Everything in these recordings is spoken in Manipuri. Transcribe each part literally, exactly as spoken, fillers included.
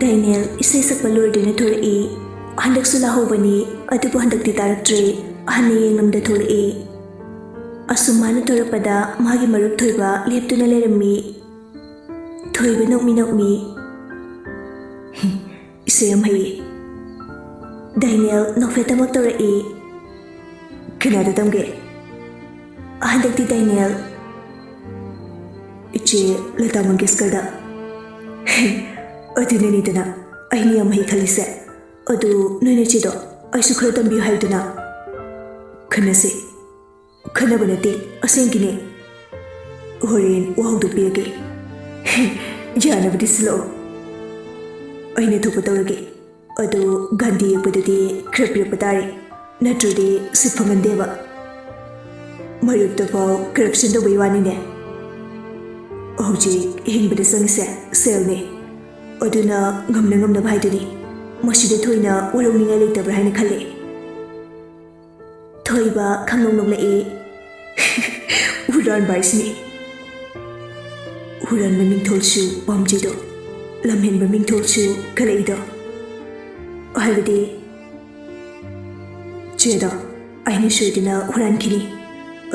ꯗꯥꯏꯅꯦꯜ ꯏꯁꯩ ꯁꯛꯄ ꯂꯣꯏꯗꯨꯅ ꯊꯣꯔꯛꯏ꯫ ꯍꯟꯗꯛꯁꯨ ꯂꯥꯛꯍꯧꯕꯅꯤ, ꯑꯗꯨꯕꯨ ꯍꯟꯗꯛꯇꯤ ꯇꯥꯔꯛꯇ꯭ꯔꯦ꯫ ꯍꯟꯅ ꯌꯦꯡꯂꯝꯗ ꯊꯣꯛꯂꯛꯏ꯫ ꯑꯁꯨꯝ ꯃꯥꯅ ꯊꯣꯔꯛꯄꯗ ꯃꯥꯒꯤ ꯃꯔꯨꯞ ꯊꯣꯏꯕ ꯂꯦꯞꯇꯨꯅ ꯂꯩꯔꯝꯃꯤ꯫ ꯊꯣꯏꯕ ꯅꯣꯛꯃꯤ ꯅꯣꯛꯃꯤ꯫ "ꯏꯁꯩ ꯌꯥꯝ ꯍꯩꯌꯦ꯫" ꯗꯥꯏꯅꯦꯜ ꯅꯣꯛꯐꯦꯠꯇꯃꯛ ꯇꯧꯔꯛꯏ꯫ "ꯀꯅꯥꯗ ꯇꯝꯒꯦ?" ꯍꯟꯗꯛꯇꯤ ꯗꯥꯏꯅꯦꯜ, "ꯏꯆꯦ ꯂꯇꯥ ꯃꯪꯒꯦꯁꯀꯔꯗ꯫" "ꯑꯗꯨꯅꯅꯤꯗꯅ ꯑꯩꯅ ꯌꯥꯝ ꯍꯩ ꯈꯜꯂꯤꯁꯦ꯫ ꯑꯗꯨ ꯅꯣꯏ ꯅꯆꯦꯗꯣ ꯑꯩꯁꯨ ꯈꯔ ꯇꯝꯕꯤꯌꯨ ꯍꯥꯏꯌꯨꯗꯅ꯫" "ꯈꯟꯅꯁꯦ꯫" "ꯈꯟꯅꯕ ꯅꯠꯇꯦ, ꯑꯁꯦꯡꯀꯤꯅꯦ꯫" "ꯍꯣꯔꯦꯟ ꯋꯥ ꯍꯧꯗꯣꯛꯄꯤꯔꯒꯦ꯫" "ꯌꯥꯅꯕꯗꯤ ꯁꯤꯜꯂꯛꯑꯣ꯫ ꯑꯩꯅ ꯊꯣꯛꯄ ꯇꯧꯔꯒꯦ꯫ ꯑꯗꯣ ꯒꯥꯟꯙꯤ ꯌꯦꯛꯄꯗꯗꯤ ꯈꯔ ꯄꯤꯔꯛꯄ ꯇꯥꯔꯦ, ꯅꯠꯇ꯭ꯔꯗꯤ ꯁꯤꯠ ꯐꯪꯍꯟꯗꯦꯕ꯫ ꯃꯔꯨꯞꯇꯐꯥꯎ ꯀꯔꯞꯁꯟ ꯇꯧꯕꯩ ꯋꯥꯅꯤꯅꯦ꯫ ꯍꯧꯖꯤꯛ ꯍꯤꯡꯕꯗ ꯆꯪꯉꯤꯁꯦ ꯁꯦꯜꯅꯦ꯫ ꯑꯗꯨꯅ ꯉꯝꯅ ꯉꯝꯅꯕ ꯍꯥꯏꯗꯨꯅꯤ꯫ ꯃꯁꯤꯗ ꯊꯣꯏꯅ ꯋꯥꯔꯧꯅꯤꯡꯉꯥꯏ ꯂꯩꯇꯕ꯭ꯔꯥ ꯍꯥꯏꯅ ꯈꯜꯂꯦ꯫" ꯊꯣꯏꯕ ꯈꯪꯅꯣꯛ ꯅꯣꯛꯂꯛꯏ꯫ "ꯍꯨꯔꯥꯟꯕ ꯍꯥꯏꯁꯤꯅꯤ꯫ ꯍꯨꯔꯥꯟꯕ ꯃꯤꯡꯊꯣꯜꯁꯨ ꯄꯥꯝꯖꯩꯗꯣ, ꯂꯝꯍꯦꯟꯕ ꯃꯤꯡꯊꯣꯜꯁꯨ ꯀꯜꯂꯛꯏꯗꯣ꯫ ꯍꯥꯏꯕꯗꯤ, ꯆꯦꯗꯣ ꯑꯩꯅ ꯁꯣꯏꯗꯅ ꯍꯨꯔꯥꯟꯈꯤꯅꯤ꯫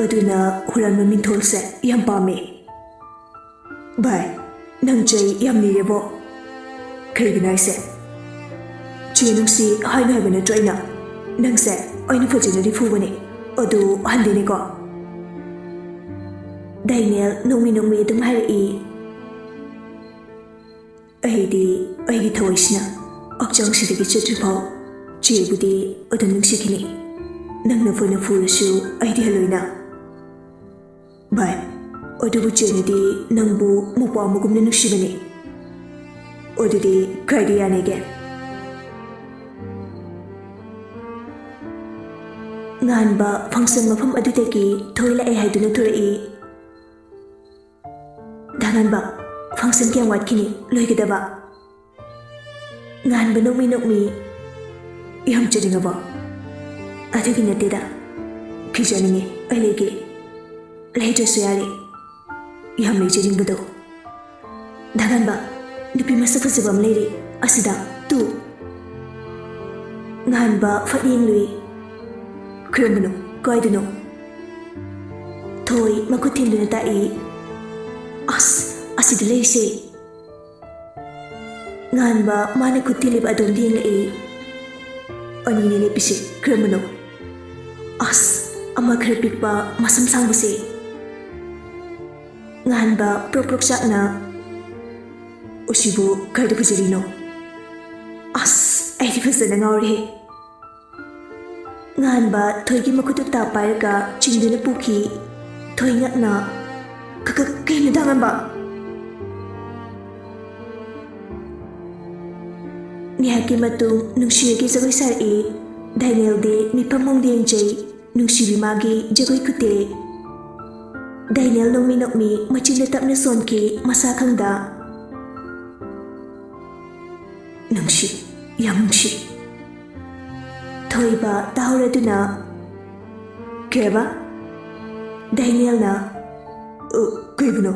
ꯑꯗꯨꯅ ꯍꯨꯔꯥꯟꯕ ꯃꯤꯡꯊꯣꯜꯁꯦ ꯌꯥꯝ ꯄꯥꯝꯃꯦ꯫" "ꯚꯥꯏ, ꯅꯪ ꯆꯩ ꯌꯥꯝ ꯅꯤꯔꯦꯕꯣ꯫" "ꯀꯩꯒꯤꯅꯣ ꯍꯥꯏꯁꯦ? ꯆꯦ ꯅꯨꯡꯁꯤ ꯍꯥꯏꯅ ꯍꯥꯏꯕ ꯅꯠꯇ꯭ꯔꯣ ꯑꯩꯅ? ꯅꯪꯁꯦ ꯑꯩꯅ ꯐꯖꯅꯗꯤ ꯐꯨꯕꯅꯦ, ꯑꯗꯨ ꯍꯟꯗꯦꯅꯦꯀꯣ꯫" ꯗꯥꯏꯅꯦꯜ ꯅꯣꯡꯃꯤ ꯅꯣꯡꯃꯤ ꯑꯗꯨꯝ ꯍꯥꯏꯔꯛꯏ꯫ "ꯑꯩꯗꯤ ꯑꯩꯒꯤ ꯊꯋꯥꯏꯁꯤꯅ ꯍꯛꯆꯥꯡꯁꯤꯗꯒꯤ ꯆꯠꯇ꯭ꯔꯤꯐꯥꯎ ꯆꯦꯕꯨꯗꯤ ꯑꯗꯨꯝ ꯅꯨꯡꯁꯤꯈꯤꯅꯤ꯫ ꯅꯪꯅ ꯐꯅ ꯐꯨꯔꯁꯨ ꯑꯩꯗꯤ ꯍꯜꯂꯣꯏꯅ꯫" "ꯚꯥꯏ, ꯑꯗꯨꯕꯨ ꯆꯦꯅꯗꯤ ꯅꯪꯕꯨ ꯃꯧꯄ꯭ꯋꯥ ꯑꯃꯒꯨꯝꯅ ꯅꯨꯡꯁꯤꯕꯅꯤ꯫ ꯑꯗꯨꯗꯤ ꯀꯥꯏꯗ ꯌꯥꯅꯤꯒꯦ?" ꯉꯥꯟꯕ ꯐꯪꯁꯟ ꯃꯐꯝ ꯑꯗꯨꯗꯒꯤ ꯊꯣꯏ ꯂꯥꯛꯑꯦ ꯍꯥꯏꯗꯨꯅ ꯊꯣꯔꯛꯏ꯫ "ꯗꯥ ꯉꯥꯟꯕ, ꯐꯪꯁꯟ ꯀꯌꯥꯝ ꯋꯥꯠꯈꯤꯅꯤ ꯂꯣꯏꯒꯗꯕ?" ꯉꯥꯟꯕ ꯅꯣꯛꯃꯤ ꯅꯣꯛꯃꯤ꯫ "ꯌꯥꯝ ꯆꯠꯅꯤꯡꯉꯕꯣ? ꯑꯗꯨꯒꯤ ꯅꯠꯇꯦꯗ, ꯐꯤ ꯆꯥꯅꯤꯡꯉꯦ, ꯑꯩ ꯂꯩꯒꯦ꯫" "ꯂꯩꯗ꯭ꯔꯁꯨ ꯌꯥꯔꯦ, ꯌꯥꯝ ꯂꯩꯖꯅꯤꯡꯕꯗꯣ꯫" "ꯗꯥ ꯉꯥꯟꯕ, ꯅꯨꯄꯤ ꯃꯁꯛ ꯐꯖꯕ ꯑꯃ ꯂꯩꯔꯦ, ꯑꯁꯤꯗ ꯇꯨ꯫ ꯉꯍꯥꯟꯕ ꯐꯠ ꯌꯦꯡꯂꯨꯏ꯫ ꯈꯨꯔꯨꯝꯕꯅꯣ, ꯀꯥꯏꯗꯅꯣ? ꯊꯣꯏ ꯃꯈꯨꯠ ꯊꯤꯟꯗꯨꯅ ꯇꯥꯛꯏ꯫ ꯑꯁ, ꯑꯁꯤꯗ ꯂꯩꯁꯦ꯫ ꯉꯍꯥꯟꯕ ꯃꯥꯅ ꯈꯨꯠ ꯊꯤꯜꯂꯤꯕ ꯑꯗꯣꯝꯗ ꯌꯦꯡꯂꯛꯏ꯫ ꯑꯅꯤꯅꯦ ꯂꯦꯞꯄꯤꯁꯦ, ꯈꯨꯔꯨꯝꯕꯅꯣ꯫ ꯑꯁ, ꯑꯃ ꯈꯔ ꯄꯤꯛꯄ ꯃꯁꯝ ꯁꯥꯡꯕꯁꯦ꯫ ꯉꯍꯥꯟꯕ ꯄ꯭ꯔꯣꯛ ꯄ꯭ꯔꯣꯛ ꯆꯥꯛꯅ, "ꯑꯁꯤꯕꯨ ꯀꯥꯏꯗ ꯐꯖꯔꯤꯅꯣ?" ꯑꯁ, ꯑꯩꯗꯤ ꯐꯖꯅ ꯉꯥꯎꯔꯦꯍꯦ꯫ ꯉꯍꯥꯟꯕ ꯊꯣꯏꯒꯤ ꯃꯈꯨꯠꯇꯨ ꯇꯥ ꯄꯥꯏꯔꯒ ꯆꯤꯡꯗꯨꯅ ꯄꯨꯈꯤ꯫ ꯊꯣꯏ ꯉꯛꯅ, "ꯀ-, ꯀ-, ꯀꯩꯅꯣ ꯗꯥ ꯉꯥꯟꯕ?" ꯉꯥꯏꯍꯥꯛꯀꯤ ꯃꯇꯨꯡ ꯅꯨꯡꯁꯤꯔꯒꯤ ꯖꯒꯣꯏ ꯁꯥꯔꯛꯏ꯫ ꯗꯥꯏꯅꯦꯜꯗꯤ ꯃꯤꯐꯝ ꯃꯣꯡꯗ ꯌꯦꯡꯖꯩ꯫ ꯅꯨꯡꯁꯤꯕꯤ ꯃꯥꯒꯤ ꯖꯒꯣꯏ ꯈꯨꯇꯦꯛ꯫ ꯗꯥꯏꯅꯦꯜ ꯅꯣꯛꯃꯤ ꯅꯣꯛꯃꯤ ꯃꯆꯤꯟꯗ ꯇꯞꯅ ꯁꯣꯟꯈꯤ, ꯃꯁꯥ ꯈꯪꯗ꯫ "ꯅꯨꯡꯁꯤ, ꯌꯥꯝ ꯅꯨꯡꯁꯤ꯫" ꯊꯣꯏꯕ ꯇꯥꯍꯧꯔꯗꯨꯅ, "ꯀꯩ ꯍꯥꯏꯕ?" ꯗꯥꯏꯅꯦꯜꯅ, "ꯑ, ꯀꯩꯕꯨꯅꯣ?"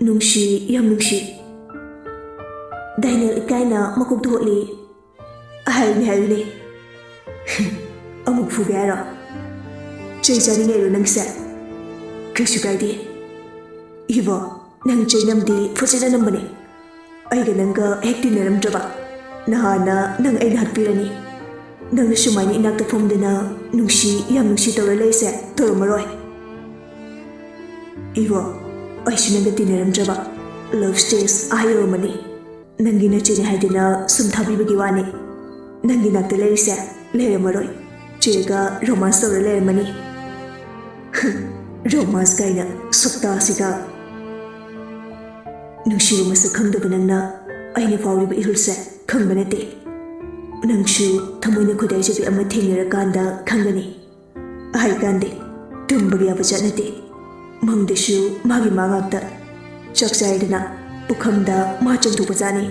"ꯅꯨꯡꯁꯤ, ꯌꯥꯝ ꯅꯨꯡꯁꯤ꯫" ꯗꯥꯏꯅꯦꯜ ꯏꯀꯥꯏꯅ ꯃꯀꯣꯛꯇꯨ ꯍꯣꯠꯂꯤ꯫ "ꯍꯥꯏꯌꯨꯅꯦ, ꯍꯥꯏꯌꯨꯅꯦ꯫" "ꯑꯃꯨꯛ ꯐꯨꯒꯦ ꯍꯥꯏꯔꯣ? ꯆꯩ ꯆꯥꯅꯤꯡꯉꯥꯏꯔꯣ ꯅꯪꯁꯦ? ꯀꯩꯁꯨ ꯀꯥꯏꯗꯦ꯫" "ꯏꯕꯣ, ꯅꯪ ꯆꯩ ꯅꯝꯗꯤ ꯐꯖꯅ ꯅꯝꯕꯅꯦ꯫ ꯑꯩꯒ ꯅꯪꯒ ꯍꯦꯛ ꯇꯤꯟꯅꯔꯝꯗ꯭ꯔꯕ, ꯅꯍꯥꯟꯅ ꯅꯪ ꯑꯩꯅ ꯍꯥꯠꯄꯤꯔꯅꯤ꯫ ꯅꯪꯅ ꯁꯨꯃꯥꯏꯅ ꯏꯅꯥꯛꯇ ꯐꯝꯗꯨꯅ ꯅꯨꯡꯁꯤ, ꯌꯥꯝ ꯅꯨꯡꯁꯤ ꯇꯧꯔ ꯂꯩꯁꯦ ꯇꯧꯔꯝꯃꯔꯣꯏ꯫" "ꯏꯕꯣ, ꯑꯩꯁꯨ ꯅꯪꯒ ꯇꯤꯟꯅꯔꯝꯗ꯭ꯔꯕ, ꯂꯚ ꯁ꯭ꯇꯦꯖ ꯑꯥ ꯌꯧꯔꯝꯃꯅꯤ꯫ ꯅꯪꯒꯤ ꯅꯆꯦꯅꯦ ꯍꯥꯏꯗꯨꯅ ꯁꯨꯝ ꯊꯥꯕꯤꯕꯒꯤ ꯋꯥꯅꯤ꯫ ꯅꯪꯒꯤ ꯅꯥꯛꯇ ꯂꯩꯔꯤꯁꯦ ꯂꯩꯔꯝꯃꯔꯣꯏ꯫ ꯆꯦꯒ ꯔꯣꯃꯥꯟꯁ ꯇꯧꯔ ꯂꯩꯔꯝꯃꯅꯤ꯫" "ꯔꯣꯃꯥꯟꯁ ꯀꯥꯏꯅ, ꯁꯛꯇꯥꯁꯤꯒ!" "ꯅꯨꯡꯁꯤꯕ ꯃꯁꯛ ꯈꯪꯗꯕ ꯅꯪꯅ ꯑꯩꯅ ꯐꯥꯎꯔꯤꯕ ꯏꯍꯨꯜꯁꯦ ꯈꯪꯕ ꯅꯠꯇꯦ꯫ ꯅꯪꯁꯨ ꯊꯃꯣꯏꯅ ꯈꯣꯏꯗꯥꯖꯕꯤ ꯑꯃ ꯊꯦꯡꯅꯔꯀꯥꯟꯗ ꯈꯪꯒꯅꯤ꯫ ꯍꯥꯏꯀꯥꯟꯗꯦ, ꯇꯨꯝꯕꯒ ꯌꯥꯕ ꯖꯥꯠ ꯅꯠꯇꯦ꯫ ꯃꯪꯗꯁꯨ ꯃꯥꯒꯤ ꯃꯥ ꯉꯥꯛꯇ꯫ ꯆꯥꯛ ꯆꯥꯏꯗꯅ ꯄꯨꯈꯝꯗ ꯃꯥ ꯆꯪꯊꯣꯛꯄ ꯖꯥꯠꯅꯤ꯫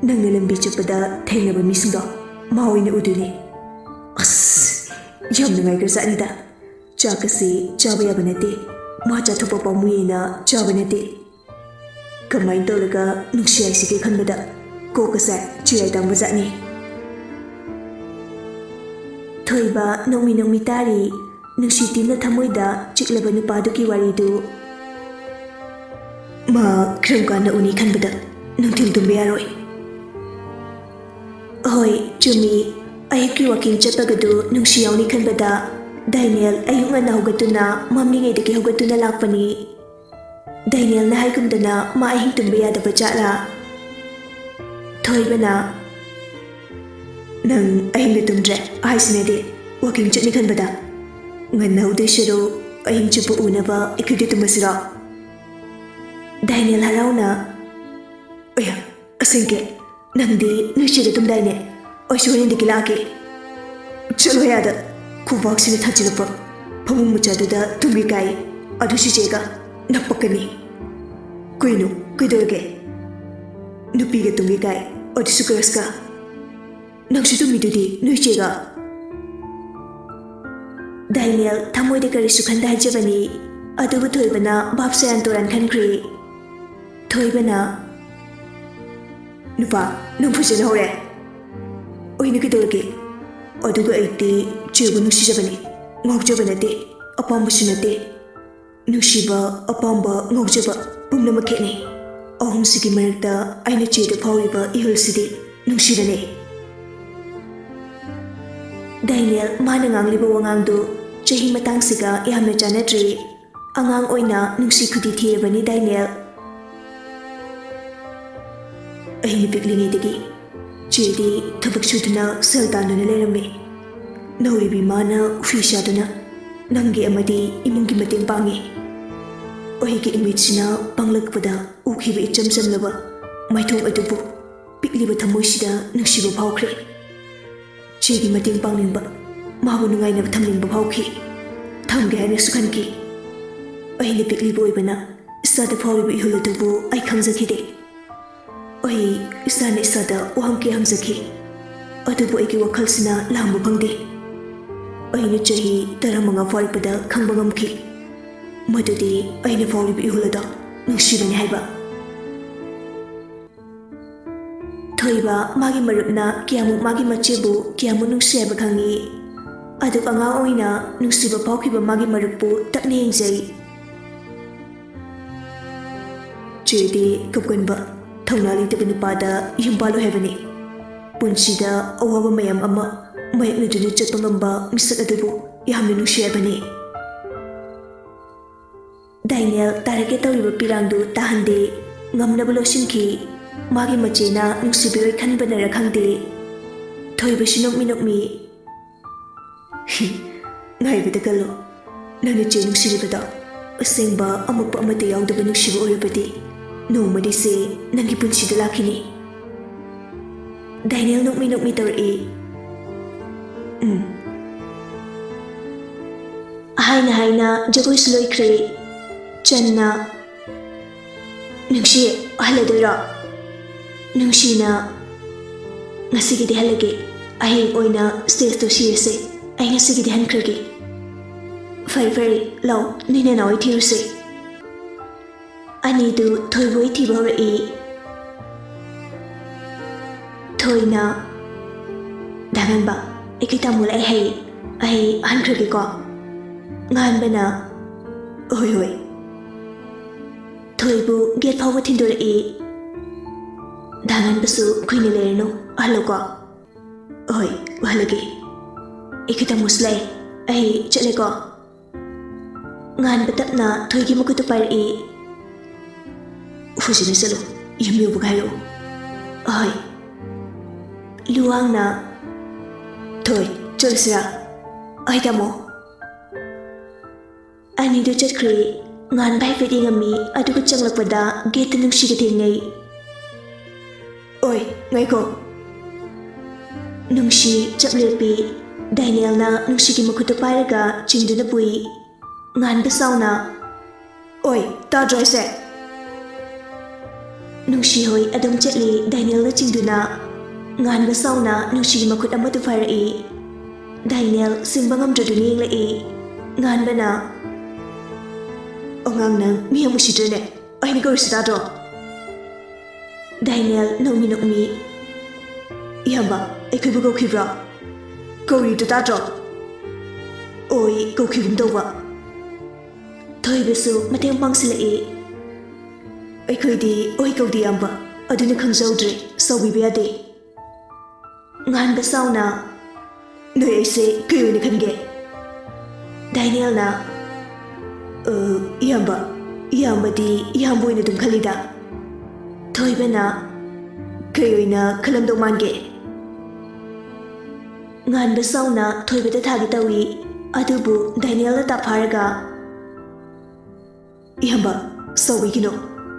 ꯅꯪꯅ ꯂꯝꯕꯤ ꯆꯠꯄꯗ ꯊꯦꯡꯅꯕ ꯃꯤꯁꯤꯡꯗꯣ ꯃꯥ ꯑꯣꯏꯅ ꯎꯗꯣꯏꯅꯦ꯫" ꯑꯁ, ꯌꯥꯝ ꯅꯨꯡꯉꯥꯏꯈ꯭ꯔ ꯖꯥꯠꯅꯤꯗ꯫ ꯆꯥꯛ ꯑꯁꯤ ꯆꯥꯕ ꯌꯥꯕ ꯅꯠꯇꯦ꯫ ꯃꯥ ꯆꯥꯊꯣꯛꯄ ꯄꯥꯝꯃꯨꯏꯅ ꯆꯥꯕ ꯅꯠꯇꯦ꯫ ꯀꯃꯥꯏꯅ ꯇꯧꯔꯒ ꯅꯨꯡꯁꯤ ꯍꯥꯏꯁꯤꯒꯦ ꯈꯟꯕꯗ ꯀꯣꯛꯀꯁꯦ ꯆꯤꯔꯥꯏ ꯇꯥꯡꯕꯖꯥꯠꯅꯤ꯫ ꯊꯣꯏꯕ ꯅꯣꯡꯃꯤ ꯅꯣꯡꯃꯤ ꯇꯥꯔꯤ꯫ ꯅꯨꯡꯁꯤ ꯇꯤꯟꯅ ꯊꯃꯣꯏꯗ ꯆꯤꯛꯂꯕ ꯅꯨꯄꯥꯗꯨꯒꯤ ꯋꯥꯔꯤꯗꯨ꯫ ꯃꯥ ꯀꯔꯝ ꯀꯥꯟꯗ ꯎꯅꯤ ꯈꯟꯕꯗ ꯅꯨꯡꯊꯤꯜ ꯇꯨꯝꯕ ꯌꯥꯔꯣꯏ꯫ ꯍꯣꯏ, ꯆꯨꯝꯃꯤ꯫ ꯑꯌꯨꯛꯀꯤ ꯋꯥꯀꯤꯡ ꯆꯠꯄꯒꯗꯨ ꯅꯨꯡꯁꯤ ꯌꯥꯎꯅꯤ ꯈꯟꯕꯗ ꯗꯥꯏꯅꯦꯜ ꯑꯌꯨꯛ ꯉꯟꯅ ꯍꯧꯒꯠꯇꯨꯅ ꯃꯝꯂꯤꯉꯩꯗꯒꯤ ꯍꯧꯒꯠꯇꯨꯅ ꯂꯥꯛꯄꯅꯤ꯫ ꯗꯥꯏꯅꯦꯜꯅ ꯍꯥꯏꯒꯨꯝꯗꯅ ꯃꯥ ꯑꯍꯤꯡ ꯇꯨꯝꯕ ꯌꯥꯗꯕ ꯖꯥꯠꯂꯥ? ꯊꯣꯏꯕꯅ, "ꯅꯪ ꯑꯍꯤꯡꯗ ꯇꯨꯝꯗ꯭ꯔꯦ ꯍꯥꯏꯁꯤꯅꯗꯤ ꯋꯥꯀꯤꯡ ꯆꯠꯅꯤ ꯈꯟꯕꯗ? ꯉꯟꯅ ꯍꯧꯗꯣꯏ ꯁꯔꯨꯛ ꯑꯍꯤꯡ ꯆꯨꯞꯄ ꯎꯅꯕ ꯑꯩꯈꯣꯏꯗ ꯇꯨꯝꯃꯁꯤꯔꯣ?" ꯗꯥꯏꯅꯦꯜ ꯍꯔꯥꯎꯅ, "ꯑꯣꯌꯥ, ꯑꯁꯦꯡꯀꯤ? ꯅꯪꯗꯤ ꯅꯣꯏ ꯆꯦꯗ ꯇꯨꯝꯗꯥꯏꯅꯦ? ꯑꯩꯁꯨ ꯍꯣꯔꯦꯟꯗꯒꯤ ꯂꯥꯛꯑꯒꯦ꯫" "ꯆꯠꯂꯣ ꯌꯥꯗ, ꯈꯨꯕꯥꯛꯁꯤꯅ ꯊꯥꯖꯤꯜꯂꯛꯄ꯫ ꯐꯃꯨꯡ ꯃꯆꯥꯗꯨꯗ ꯇꯨꯝꯒꯦ ꯀꯥꯏ, ꯑꯗꯨ ꯆꯤꯆꯦꯒ ꯅꯞꯄꯛꯀꯅꯤ꯫" "ꯀꯩꯅꯣ, ꯀꯩꯗꯧꯔꯒꯦ? ꯅꯨꯄꯤꯒ ꯇꯨꯝꯒꯦ ꯀꯥꯏ, ꯑꯗꯨꯁꯨ ꯀ꯭ꯔꯁꯀ꯫ ꯅꯪꯁꯨ ꯇꯨꯝꯃꯤꯗꯨꯗꯤ ꯅꯣꯏ ꯆꯦꯒ꯫" ꯗꯥꯏꯅꯦꯜ ꯊꯃꯣꯏꯗ ꯀꯔꯤꯁꯨ ꯈꯟꯗ ꯍꯥꯏꯖꯕꯅꯤ, ꯑꯗꯨꯕꯨ ꯊꯣꯏꯕꯅ ꯚꯥꯞ ꯁꯦꯔꯥꯟ ꯇꯨꯔꯥꯟ ꯈꯟꯈ꯭ꯔꯦ꯫ ꯊꯣꯏꯕꯅ, "ꯅꯨꯄꯥ, ꯅꯪ ꯐꯖꯅ ꯍꯧꯔꯦ꯫ ꯑꯣꯏꯅ ꯀꯩꯗꯧꯔꯒꯦ? ꯑꯗꯨꯒ ꯑꯩꯗꯤ ꯆꯦꯕꯨ ꯅꯨꯡꯁꯤꯖꯕꯅꯤ, ꯉꯥꯎꯖꯕ ꯅꯠꯇꯦ, ꯑꯄꯥꯝꯕꯁꯨ ꯅꯠꯇꯦ꯫ ꯅꯨꯡꯁꯤꯕ, ꯑꯄꯥꯝꯕ, ꯉꯥꯎꯖꯕ ꯄꯨꯝꯅꯃꯛ ꯈꯦꯠꯅꯩ꯫ ꯑꯍꯨꯝꯁꯤꯒꯤ ꯃꯔꯛꯇ ꯑꯩꯅ ꯆꯦꯗ ꯐꯥꯎꯔꯤꯕ ꯏꯍꯨꯜꯁꯤꯗꯤ ꯅꯨꯡꯁꯤꯕꯅꯦ꯫" ꯗꯥꯏꯅꯦꯜ ꯃꯥꯅ ꯉꯥꯡꯂꯤꯕ ꯋꯥꯉꯥꯡꯗꯨ ꯆꯍꯤ ꯃꯇꯥꯡꯁꯤꯒ ꯌꯥꯝꯅ ꯆꯥꯟꯅꯗ꯭ꯔꯦ꯫ ꯑꯉꯥꯡ ꯑꯣꯏꯅ ꯅꯨꯡꯁꯤ ꯈꯨꯗꯤ ꯊꯤꯔꯕꯅꯤ ꯗꯥꯏꯅꯦꯜ꯫ "ꯑꯩꯅ ꯄꯤꯛꯂꯤꯉꯩꯗꯒꯤ ꯆꯦꯗꯤ ꯊꯕꯛ ꯁꯨꯗꯨꯅ ꯁꯦꯜ ꯇꯥꯟꯗꯨꯅ ꯂꯩꯔꯝꯃꯤ꯫ ꯅꯧꯔꯤꯕꯤ ꯃꯥꯅ ꯐꯤ ꯁꯥꯗꯨꯅ ꯅꯪꯒꯤ ꯑꯃꯗꯤ ꯏꯃꯨꯡꯒꯤ ꯃꯇꯦꯡ ꯄꯥꯡꯉꯤ꯫ ꯑꯩꯒꯤ ꯏꯃꯤꯠꯁꯤꯅ ꯄꯥꯡꯂꯛꯄꯗ ꯎꯈꯤꯕ ꯏꯆꯝ ꯆꯝꯂꯕ ꯃꯥꯏꯊꯣꯡ ꯑꯗꯨꯕꯨ ꯄꯤꯛꯂꯤꯕ ꯊꯃꯣꯏꯁꯤꯗ ꯅꯨꯡꯁꯤꯕ ꯐꯥꯎꯈ꯭ꯔꯦ꯫ ꯆꯦꯒꯤ ꯃꯇꯦꯡ ꯄꯥꯡꯅꯤꯡꯕ, ꯃꯥꯕꯨ ꯅꯨꯡꯉꯥꯏꯅ ꯊꯝꯅꯤꯡꯕ ꯐꯥꯎꯈꯤ꯫ ꯊꯝꯒꯦ ꯍꯥꯏꯅꯁꯨ ꯈꯟꯈꯤ꯫ ꯑꯩꯅ ꯄꯤꯛꯂꯤꯕ ꯑꯣꯏꯕꯅ ꯏꯁꯥꯗ ꯐꯥꯎꯔꯤꯕ ꯏꯍꯨꯜ ꯑꯗꯨꯕꯨ ꯑꯩ ꯈꯪꯖꯈꯤꯗꯦ꯫ ꯑꯩ ꯏꯁꯥꯅ ꯏꯁꯥꯗ ꯋꯥꯍꯪ ꯀꯌꯥ ꯍꯪꯖꯈꯤ, ꯑꯗꯨꯕꯨ ꯑꯩꯒꯤ ꯋꯥꯈꯜꯁꯤꯅ ꯂꯥꯝꯕ ꯐꯪꯗꯦ꯫ ꯑꯩꯅ ꯆꯍꯤ ꯇꯔꯥꯃꯉꯥ ꯐꯥꯔꯛꯄꯗ ꯈꯪꯕ ꯉꯝꯈꯤ ꯃꯗꯨꯗꯤ ꯑꯩꯅ ꯐꯥꯎꯔꯤꯕ ꯏꯍꯨꯜ ꯑꯗꯣ ꯅꯨꯡꯁꯤꯕꯅꯤ ꯍꯥꯏꯕ꯫ ꯊꯣꯏꯕ ꯃꯥꯒꯤ ꯃꯔꯨꯞꯅ ꯀꯌꯥꯃꯨꯛ ꯃꯥꯒꯤ ꯃꯆꯦꯕꯨ ꯀꯌꯥꯃꯨꯛ ꯅꯨꯡꯁꯤ ꯍꯥꯏꯕ ꯈꯪꯉꯤ꯫ ꯑꯗꯨꯛ ꯑꯉꯥꯡ ꯑꯣꯏꯅ ꯅꯨꯡꯁꯤꯕ ꯐꯥꯎꯈꯤꯕ ꯃꯥꯒꯤ ꯃꯔꯨꯞꯄꯨ ꯇꯞꯅ ꯌꯦꯡꯖꯩ꯫ ꯆꯦꯗꯤ ꯀꯞꯀꯟꯕ, ꯊꯧꯅꯥ ꯂꯩꯇꯕ ꯅꯨꯄꯥꯗ ꯌꯨꯝ ꯄꯥꯜꯂꯣ ꯍꯥꯏꯕꯅꯤ꯫ ꯄꯨꯟꯁꯤꯗ ꯑꯋꯥꯕ ꯃꯌꯥꯝ ꯑꯃ ꯃꯥꯌꯣꯛꯅꯗꯨꯅ ꯆꯠꯄ ꯉꯝꯕ ꯃꯤꯁꯛ ꯑꯗꯨꯕꯨ ꯌꯥꯝꯅ ꯅꯨꯡꯁꯤ ꯍꯥꯏꯕꯅꯤ꯫ ꯗꯥꯏꯅꯦꯜ ꯇꯥꯔꯛꯀꯦ ꯇꯧꯔꯤꯕ ꯄꯤꯔꯥꯡꯗꯨ ꯇꯥꯍꯟꯗꯦ꯫ ꯉꯝꯅꯕ ꯂꯣꯠꯁꯤꯟꯈꯤ꯫ ꯃꯥꯒꯤ ꯃꯆꯦꯅ ꯅꯨꯡꯁꯤꯕꯤꯔꯣꯏ ꯈꯟꯕꯅꯔ ꯈꯪꯗꯦ, ꯊꯣꯏꯕꯁꯨ ꯅꯣꯛꯃꯤ ꯅꯣꯛꯃꯤ, "ꯉꯥꯏꯕꯗ ꯀꯜꯂꯨ꯫ ꯅꯪ ꯅꯆꯦ ꯅꯨꯡꯁꯤꯔꯤꯕꯗꯣ ꯑꯁꯦꯡꯕ ꯑꯃꯛꯄ ꯑꯃꯠꯇ ꯌꯥꯎꯗꯕ ꯅꯨꯡꯁꯤꯕ ꯑꯣꯏꯔꯕꯗꯤ ꯅꯣꯡꯃꯗꯤ ꯁꯦ ꯅꯪꯒꯤ ꯄꯨꯟꯁꯤꯗ ꯂꯥꯛꯈꯤꯅꯤ꯫" ꯗꯥꯏꯅꯦꯜ ꯅꯣꯛꯃꯤ ꯅꯣꯛꯃꯤ ꯇꯧꯔꯛꯏ꯫ ꯎꯝ꯫ ꯍꯥꯏꯅ ꯍꯥꯏꯅ ꯖꯒꯣꯏꯁꯨ ꯂꯣꯏꯈ꯭ꯔꯦ꯫ ꯆꯟꯅ, "ꯅꯨꯡꯁꯤ, ꯍꯜꯂꯗꯣꯏꯔꯣ?" ꯅꯨꯡꯁꯤꯅ, "ꯉꯁꯤꯒꯤꯗꯤ ꯍꯜꯂꯒꯦ꯫ ꯍꯌꯦꯡ ꯑꯣꯏꯅ ꯁ꯭ꯇꯦꯖꯇꯣ ꯁꯤꯔꯁꯦ꯫ ꯑꯩ ꯉꯁꯤꯒꯤꯗꯤ ꯍꯟꯈ꯭ꯔꯒꯦ꯫" "ꯐꯔꯦ, ꯐꯔꯦ, ꯂꯥꯛꯑꯣ, ꯅꯣꯏ ꯅꯅꯥꯎ ꯍꯣꯏ ꯊꯤꯔꯨꯁꯦ꯫" ꯑꯅꯤꯗꯨ ꯊꯣꯏꯕꯨ ꯍꯣꯏ ꯊꯤꯕ ꯍꯧꯔꯛꯏ꯫ ꯊꯣꯏꯅ, "ꯗꯥ ꯉꯥꯟꯕ, ꯑꯩꯈꯣꯏ ꯇꯥꯃꯣ ꯂꯥꯛꯑꯦ ꯍꯥꯏꯌꯦ꯫ ꯑꯩ ꯍꯟꯈ꯭ꯔꯒꯦꯀꯣ꯫" ꯉꯥꯟꯕꯅ, "ꯍꯣꯏ, ꯍꯣꯏ꯫" ꯊꯣꯏꯕꯨ ꯒꯦꯠ ꯐꯥꯎꯕ ꯊꯤꯟꯗꯣꯔꯛꯏ꯫ "ꯗꯥ ꯉꯥꯟꯕꯁꯨ ꯀꯨꯏꯅ ꯂꯩꯔꯅꯨ, ꯍꯜꯂꯣꯀꯣ꯫" "ꯍꯣꯏ, ꯍꯜꯂꯒꯦ꯫ ꯑꯩꯈꯣꯏ ꯇꯥꯃꯣꯁꯨ ꯂꯥꯛꯑꯦ, ꯑꯩ ꯆꯠꯂꯦꯀꯣ꯫" ꯉꯥꯟꯕ ꯇꯞꯅ ꯊꯣꯏꯒꯤ ꯃꯈꯨꯠꯇꯨ ꯄꯥꯏꯔꯛꯏ꯫ "ꯍꯧꯖꯤꯛꯅ ꯆꯠꯂꯨ, ꯌꯨꯝ ꯌꯧꯕꯒ ꯍꯥꯏꯔꯛꯎ꯫" "ꯍꯣꯏ꯫" ꯂꯨꯋꯥꯡꯅ, "ꯊꯣꯏ, ꯆꯠꯂꯁꯤꯔꯥ?" "ꯍꯣꯏ, ꯇꯥꯃꯣ꯫" ꯑꯅꯤꯗꯨ ꯆꯠꯈ꯭ꯔꯦ꯫ ꯉꯥꯟꯕ ꯍꯥꯏꯐꯦꯠ ꯌꯦꯡꯉꯝꯃꯤ, ꯑꯗꯨꯒ ꯆꯪꯂꯛꯄꯗ ꯒꯦꯠꯇ ꯅꯨꯡꯁꯤꯒ ꯊꯦꯡꯅꯩ꯫ "ꯑꯣꯏ, ꯉꯥꯏꯈꯣ꯫" ꯅꯨꯡꯁꯤ ꯆꯞ ꯂꯦꯞꯄꯤ꯫ ꯗꯥꯏꯅꯦꯜꯅ ꯅꯨꯡꯁꯤꯒꯤ ꯃꯈꯨꯠꯇꯨ ꯄꯥꯏꯔꯒ ꯆꯤꯡꯗꯨꯅ ꯄꯨꯏ꯫ ꯉꯥꯟꯕ ꯁꯥꯎꯅ, "ꯑꯣꯏ, ꯇꯥꯗ꯭ꯔꯣ ꯍꯥꯏꯁꯦ?" ꯅꯨꯡꯁꯤ ꯍꯣꯏ ꯑꯗꯨꯝ ꯆꯠꯂꯤ, ꯗꯥꯏꯅꯦꯜꯅ ꯆꯤꯡꯗꯨꯅ꯫ ꯉꯥꯟꯕ ꯁꯥꯎꯅ ꯅꯨꯡꯁꯤꯒꯤ ꯃꯈꯨꯠ ꯑꯃꯗꯨ ꯐꯥꯔꯛꯏ꯫ ꯗꯥꯏꯅꯦꯜ ꯁꯤꯡꯕ ꯉꯝꯗ꯭ꯔꯗꯨꯅ ꯌꯦꯡꯂꯛꯏ꯫ ꯉꯥꯟꯕꯅ, "ꯑꯉꯥꯡ ꯅꯪ ꯃꯤ ꯌꯥꯝ ꯎꯁꯤꯠꯇ꯭ꯔꯦꯅꯦ, ꯑꯩꯅ ꯀꯧꯔꯤꯁꯤ ꯇꯥꯗ꯭ꯔꯣ?" ꯗꯥꯏꯅꯦꯜ ꯅꯣꯛꯃꯤ ꯅꯣꯛꯃꯤ, ꯏꯌꯥꯝꯕ, ꯑꯩꯈꯣꯏꯕꯨ ꯀꯧꯈꯤꯕ꯭ꯔꯣ? ꯀꯧꯔꯤꯗꯨ ꯇꯥꯗ꯭ꯔꯣ? ꯑꯣꯏ, ꯀꯧꯈꯤꯒꯨꯝ ꯇꯧꯕ꯫ ꯊꯣꯏꯕꯁꯨ ꯃꯇꯦꯡ ꯄꯥꯡꯁꯤꯜꯂꯛꯏ꯫ ꯑꯩꯈꯣꯏꯗꯤ ꯑꯣꯏ ꯀꯧꯗꯦ ꯏꯌꯥꯝꯕ, ꯑꯗꯨꯅ ꯈꯪꯖꯍꯧꯗ꯭ꯔꯦ, ꯁꯥꯎꯕꯤꯕ ꯌꯥꯗꯦ꯫ ꯉꯥꯟꯕ ꯁꯥꯎꯅ, "ꯅꯣꯏ ꯑꯩꯁꯦ ꯀꯩ ꯑꯣꯏꯅ ꯈꯟꯒꯦ?" ꯗꯥꯏꯅꯦꯜꯅ, "ꯑ, ꯏꯌꯥꯝꯕ, ꯏꯌꯥꯝꯕꯗꯤ ꯏꯌꯥꯝꯕ ꯑꯣꯏꯅ ꯑꯗꯨꯝ ꯈꯜꯂꯤꯗ꯫" ꯊꯣꯏꯕꯅ, "ꯀꯩ ꯑꯣꯏꯅ ꯈꯜꯂꯝꯗꯧ ꯃꯥꯟꯒꯦ?" ꯉꯥꯟꯕ ꯁꯥꯎꯅ ꯊꯣꯏꯕꯗ ꯊꯥꯒꯦ ꯇꯧꯏ, ꯑꯗꯨꯕꯨ ꯗꯥꯏꯅꯦꯜꯅ ꯇꯥꯐꯥꯔꯒ, "ꯏꯌꯥꯝꯕ, ꯁꯥꯎꯕꯤꯒꯅꯨ꯫